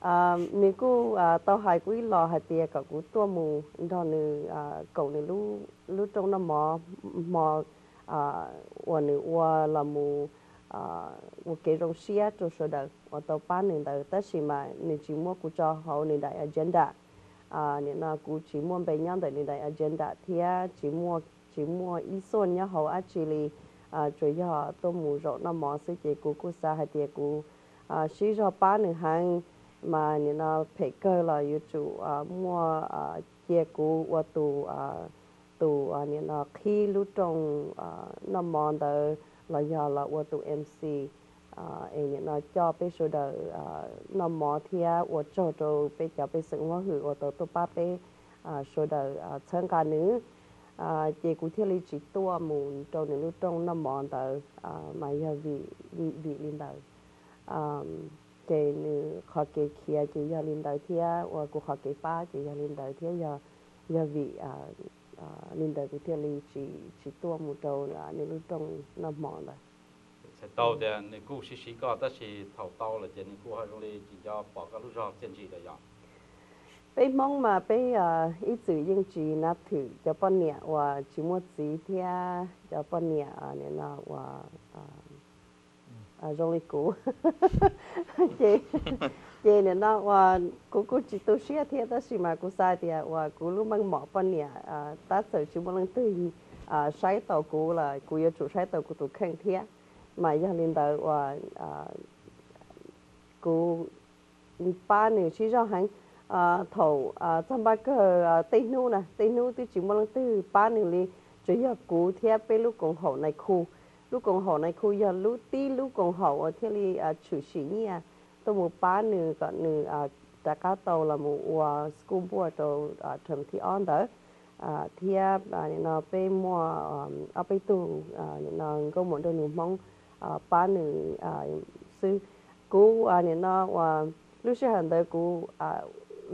Nws kuj tau hais kuv ib los hais tias kom kuv tuaj mus nrog nws koom nws lub rooj noj mov hmo uas nws ua los mus ua kev zoo siab rau sawv daws uas tau pab nws ntawd, tab sis mas nws tsis muab kuv tso hauv nws daim agenda. Nim no kuv tsis muaj npe nyob ntawm nws daim agenda thiab tsis muaj, tsis muaj ib xuaj nyob hauv dab tsi li, tsuas yog tuaj mus zaum noj mov xwb. Ces kuv kuj xav hais tias kuv sib zog pab nws heev, mas nim no phem kawg los yuav tsum muaj, cia kuv ua tus, tus nim no qhib lub rooj noj mov ntawd los yog los ua tus M C, es nim no coj peb sawv daws noj mov thiab ua tsaug rau peb cov pej xeem huab hwm uas tau tuaj pab peb sawv daws txhawb nqa nws. Ces kuv thiaj li tsis tuaj mus rau nws lub rooj noj mov ntawd, mas yog vim, vim li ntawd. Ces nws qhov kev khiav ces yog li ntawd thiab, uas kuv qhov kev pab ces yog li ntawd thiab, yog, yog vim li ntawd kuv thiaj li tsis, tsis tuaj mus rau nws lub rooj noj hmo ntawd. Txhais tau tias nws kuj siv siv koj, tab sis thaum tau lawm ces nws kuj ho zoo li tsis nco pom koj lub zog txiaj ntsim lawm yom? Peb Hmoob mas peb ib txwm yeej tsis nab thwm cov poj niam uas tsis muaj txiv thiab cov poj niam nim no uas zoo li kuv. Ces, ces nim no uas kuv kuj tsis tu siab thiab, tab sis mas kuv xav tias uas kuv lub meej mom poj niam, tab txawm tsis muaj leej twg saib taus kuv los kuv yuav tsum saib taus kuv tus kheej thiab. Mas yog li ntawd uas kuv pab nws sib zog heev. Thaum txog npaj kawg tej hnub na, tej hnub twb tsis muaj leej twg pab nws li, tsuas yog kuv thiab peb lub koom haum nais khu. Lub koom haum nais khu yog lub tib lub koom haum uas thiaj li tshwm sim nyiaj tuaj mus pab nws kom nws rov qab tau los mus ua school board rau term thib ob ntawd. Thiab nim no peb muaj ob peb tug nim no nkauj muam nraug nus Hmoob pab nws xwb. Kuv nim no uas lub sij hawm ntawd kuv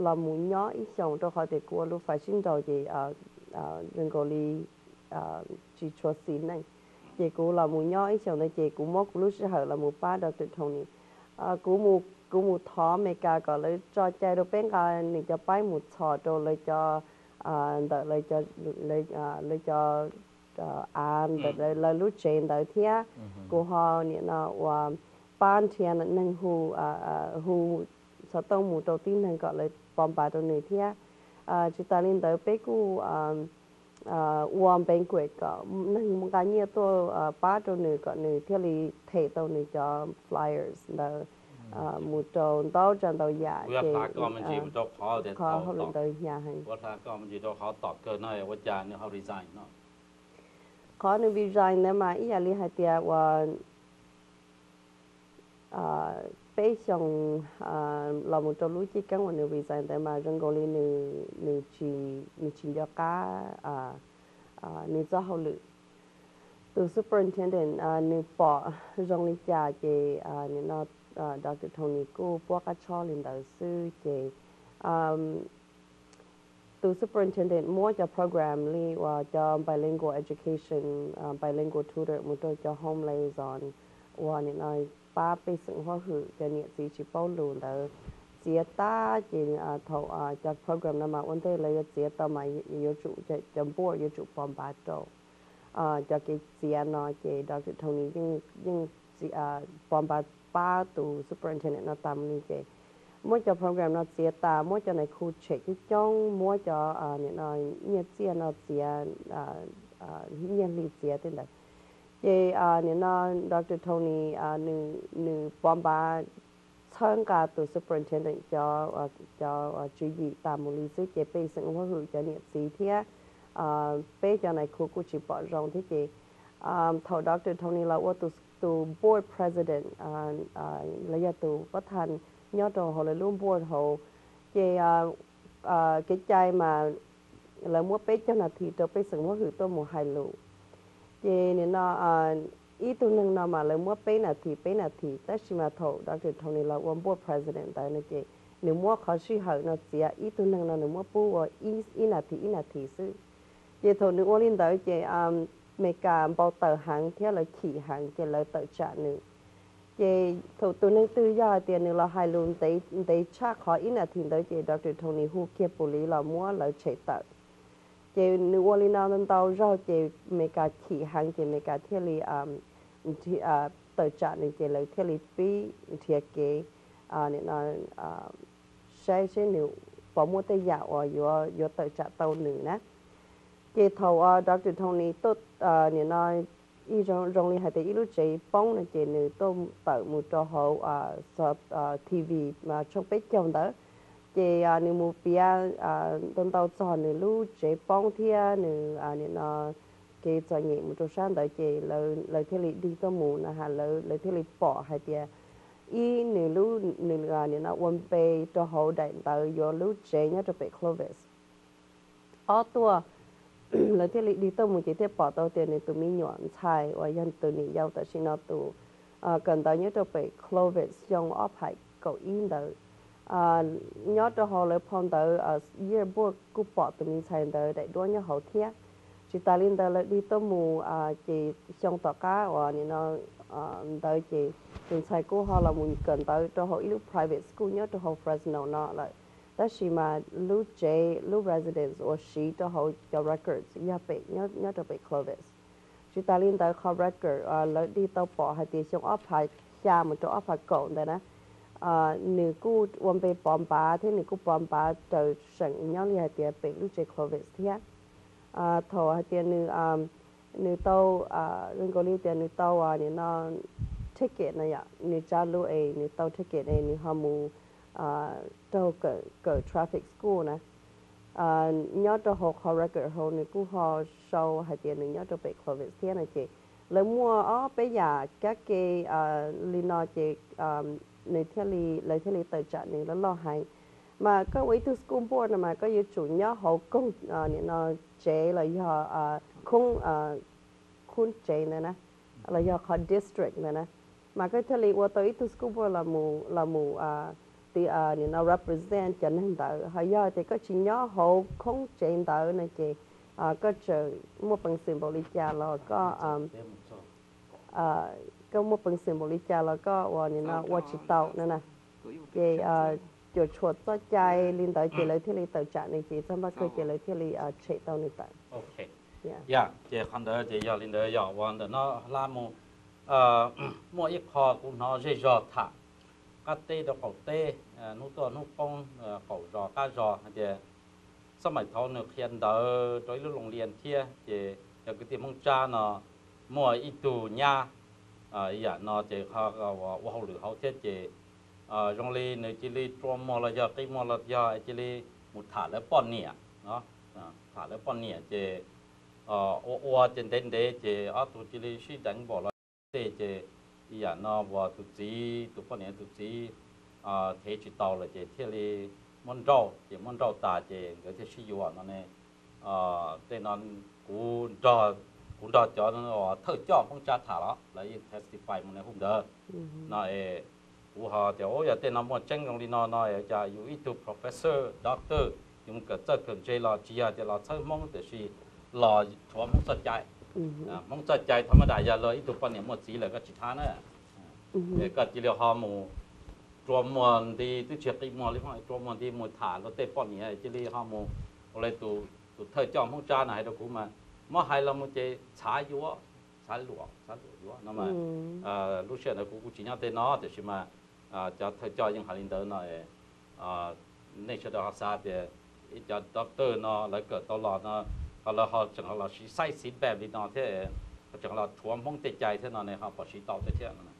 los mus nyob ib xyoos rau qhov tias kuv ua lub fais sib nraus ces zoo nkaus li tsis tshua xis neej. Ces kuv los mus nyob ib xyoos ntawd ces kuv muab kuv lub sij hawm los mus pab Doctor Tony. Kuv mus, kuv mus thov Amelikas kom lawv tso cai rau peb nqa nws cov paib mus txhos rau lawv cov, ntawm lawv cov av ntawm lawv lub tsev ntawd thiab. Kuv ho nim no uas pab nrhiav neeg hu, hu xov tooj mus rau tib neeg kom lawv pov npav rau nws thiab. Tsis tas li ntawd peb kuj ua npe nkuem kom neeg nqa nyiaj tuaj pab rau nws kom nws thiaj li them tau nws cov flyers ntawd mus rau ntau tsav ntau yam. Ces qhov hauj lwm ntawd hnyav heev. Qhov nws resign ntawd mas ib yam li hais tias uas peb xyoos los mus rau lub cib keeb uas nws resign ntawd mas zoo nkaus li nws, nws tsis nco qab nws txoj hauj lwm. Tus superintendent nws pom zoo li cas ces nim no Doctor Tony kuj puab qab tshob li ntawd xwb ces tus superintendent muab cov program li uas cov bilingual education, bilingual tutor mus rau cov home liaison uas nim no pab pej xeem huab hwm cov niam txiv tsis paub lus ntawd txiav tag ces thaum cov program no mas ua ntej lawv yuav txiav tau mas yuav tsum, cov board yuav tsum pov npav rau cov kev txiav no ces Doctor Tony yeej, yeej pov npav pab tus superintendent no tas mus li ces muab cov program no txiav tas, muab cov nais khu tshem coob coob, muab cov nim no nyiaj txiaj no txiav, nyiaj hli txiav tej ntawd. Ces nim no Doctor Tony nws pov npav txhawb nqa tus superintendent cov, cov tswv yim tas mus li xwb ces pej xeem huab hwm cov niam txiv thiab peb cov nais khu kuj tsis pom zoo thiab ces thaum Doctor Tony los ua tus, tus board president los yog tus pab thas nyob rau hauv lawv lub board hauv ces kev cai mas lawv muab peb caug nas this rau pej xeem huab hwm tuaj mus hais lus. Ces nim no ib tug neeg no mas lawv muab peb nas this, peb nas this, tab sis mas thaum Doctor Tony los ua board president ntawd no ces nws muab qhov sij hawm no txiav, ib tug neeg no nws muab pub ua ib nas this ib nas this xwb. Ces thaum nws ua li ntawd ces Amelikas npau taws heev thiab lawv chim heev ces lawv tawm tsam nws. Ces thaum tus neeg twg yog hais tias nws los hais lus ntev tshaj qhov ib nas this ntawd ces Doctor Tony hu kiag pus lis los muab lawv tshem tawm. Ces nws ua li no ntau zaug ces Amelikas chim heev ces Amelikas thiaj li tawm tsam nws ces lawv thiaj li pib nrhiav kev saib seb nws puas muaj tej yam uas yuav tawm tsam tau nws na. Ces thaum Doctor Tony tuaj, nim no ib zoo li hais tias ib lub tsev poob no ces nws tuaj tawm mus rau hauv T V tshooj peb caug ntawd. Ces nws mus piav ntau ntau txog nws lub tsev poob thiab nws nim no kev txom nyem mus rau sab ntawd ces lawv thiaj li dig tuaj mus na has, lawv thiaj li pom hais tias ib, nws lub, nws nim no ua npe rau hauv daim ntawv yuav lub tsev nyob rau pem Clovis. Ob tuaj, lawv thiaj li dig tuaj mus ces thiaj pom tau tias nws tus me nyuam ntxhais uas yog tus niam yau tam sim no tus kawm ntawv nyob rau pem Clovis xyoo ob phav kaum ib ntawd. Nyob rau hauv lawv phau ntawv yearbook kuj pom tus me ntxhais ntawd daim duab nyob hauv thiab. Tsis tas li ntawd lawv dig tuaj mus ces xyoo tom qab uas nim no ntawd ces tus ntxhais kuj ho los mus kawm ntawv rau hauv ib lub private school nyob rau hauv Fresno no lawm. Tab sis mas lub tsev, lub residence uas siv rau hauv cov records yog pem, nyob rau pem Clovis. Tsis tas li ntawd qhov record lawv dig tau pom hais tias xyoo ob phav xya mus rau ob phav kaum ntawd na, nws kuj ua npe Pov Npav thiab nws kuj pov npav raws seem nyob li hais tias pem lub tsev Clovis thiab. Thaum hais tias nws, nws tau, zoo nkaus li tias nws tau nim no ticket no yom, nws tsa lub es nws tau ticket es nws ho mus raug kawm traffic school na. Nyob rau hauv qhov record hauv nws kuj ho sau hais tias nws nyob rau pem Clovis thiab no ces lawv muaj ob peb yam kab ke li no ces nws thiaj li, lawv thiaj li tawm tsam nws loj loj heev. Mas koj ua ib tug school board no mas koj yuav tsum nyob hauv koog nim no tsev los yog khoob, khoob tsev ntawd na, los yog qhov district ntawd na, mas koj thiaj li ua tau ib tug school board los mus, los mus nim no represent cov neeg ntawd. Ho yog tias koj tsis nyob hauv khoob tsev ntawd no ces koj tseem muaj peev xwm npaum li cas los koj, koj muaj peev xwm npaum li cas los koj ua nim no ua tsis tau no na. Ces cuam tshuam txoj cai li ntawd ces lawv thiaj li tawm tsam nws ces txog npaj kawg ces lawv thiaj li tshem tau nws tawm. Yam ces qhov ntawd ces yog li ntawd yog ua ntawm no hla mus muaj ib qho kuv hnov zej zog tham qab teb rau qaum teb, hnub tuaj hnub poob, qaum zos qab zos hais tias xab maim thaud nws qhia ntawv rau ib lub loos lias thiab ces yog kwv tij Hmoob Tsab no muaj ib tug nyab ib yam no ces ua hauj lwm hauv thiab ces zoo li nws cia li rua muag los yog qi muag los yog cia li mus tham lawv poj niam no, tham lawv poj niam ces ua ua ces ntev ntev ces ob tug cia li sib deev npaum los tej ces ib yam no uas tus txiv, tus poj niam tus txiv thev tsis tau lawm ces thiaj li muab nrauj, ces muab nrauj tas ces nkawd thiaj sib yuav no ne. Tej no kuv, kuv nrog cov thawj coj Hmoob Tsab tham los lawv yeej testify mus ne hu ntawd no es kuv ho tias yog tej no muaj tseeb zoo li no no cas yus ib tug professor, doctor, yus mus kawm txawj kawm ntse los tsis yog tias los txhawb Hmoob tiam sis los rhuav Hmoob txoj cai. Hmoob txoj cai thaum maj dam yog luag ib tug poj niam muaj txiv lawm koj tsis thab na, es koj cia li ho mus rua muag nti, twb tsis qi muag li, rua muag nti mus tham luag tej poj niam cia li ho mus ua li tus thawj coj Hmoob Tsab no hais rau kuv mas muab hais los mus ces txhav yuav, txhav luam, txhav luam yuav no mas lub sij hawm ntawd kuv kuj tsis nyob tej no tiam sis mas cov thawj coj yeej hais li ntawd no. Nej sawv daws ho xav tias ib cov doctor no lawv kawm tau los no ho lawv ho tseem los siv xaib siv npaj li no thiab ho tseem los rhuav Hmoob tej cai thiab no ne ho pom siv tau thiab thiab no.